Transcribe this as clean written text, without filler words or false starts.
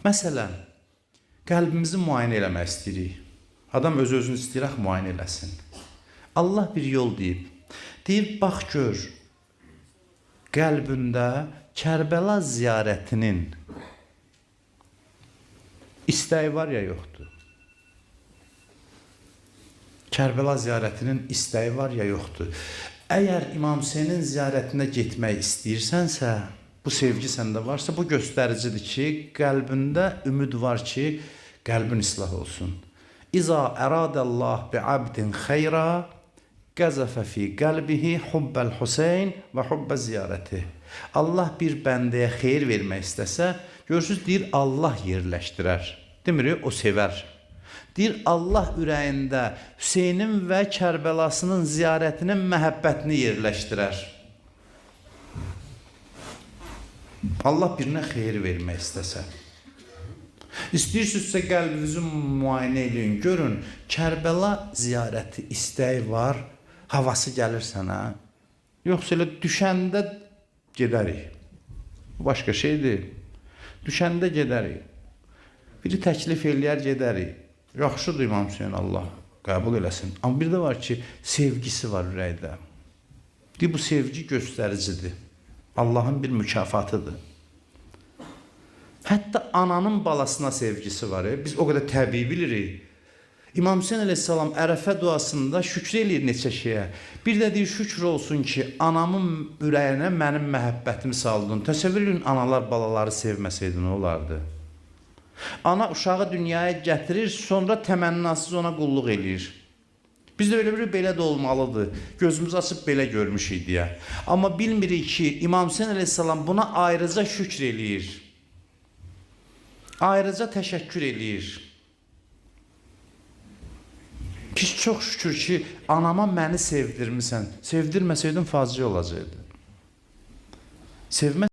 Məsələn, qəlbimizi müayinə eləmək istəyirik. Adam öz-özünü istəyir, axı müayinə eləsin. Allah bir yol deyib. Deyib, bax gör, qəlbində Kərbəla ziyarətinin istəyi var ya yoxdur? Kərbəla ziyarətinin istəyi var ya yoxdur? Əgər İmam Hüseynin ziyarətinə getmək istəyirsənsə, bu sevgi səndə varsa, bu göstəricidir ki, qəlbində ümid var ki, qəlbin islah olsun. İza əradəllah bi abdin xeyra qəzəfə fi qəlbihi hubbəl Hüseyn və hubbə ziyarəti. Allah bir bəndəyə xeyir vermək istəsə, görürsüz, deyir Allah yerləşdirər. Demir, o sevər. Deyir Allah ürəyində Hüseynin və Kərbəlasının ziyarətinin məhəbbətini yerləşdirər. Allah birinə xeyir vermək istəsə. İstəyirsinizsə qəlbinizi müayinə eləyin, görün, Kərbəla ziyarəti istəyi var, havası gəlir sənə. Yoxsa elə düşəndə gedərik. Bu başqa şeydir. Düşəndə gedərik. Biri təklif eləyər, gedərik. Yaxşıdır İmam Hüseyn, Allah qəbul eləsin. Amma bir də var ki, sevgisi var ürəkdə. Deyir, bu sevgi göstəricidir. Allahın bir mükafatıdır. Hətta ananın balasına sevgisi var. Biz o qədər təbii bilirik. İmam Hüseyn əleyhissalam Ərəfə duasında şükr eləyir neçə şeyə. Bir də deyir, şükür olsun ki, anamın ürəyinə mənim məhəbbətimi saldın. Təsəvvür edin, analar balaları sevməsəydi nə olardı? Ana uşağı dünyaya gətirir, sonra təmənnasız ona qulluq eləyir. Biz də elə bilirik, belə də olmalıdır. Gözümüzü açıb belə görmüşük deyə. Amma bilmirik ki, İmam Hüseyn əleyhissalam buna ayrıca şükr eləyir. Ayrıca təşəkkür eləyir. Ki, çox şükür ki, anama məni sevdirmisən. Sevdirməsəydin faciə olacaqdı. Sevmə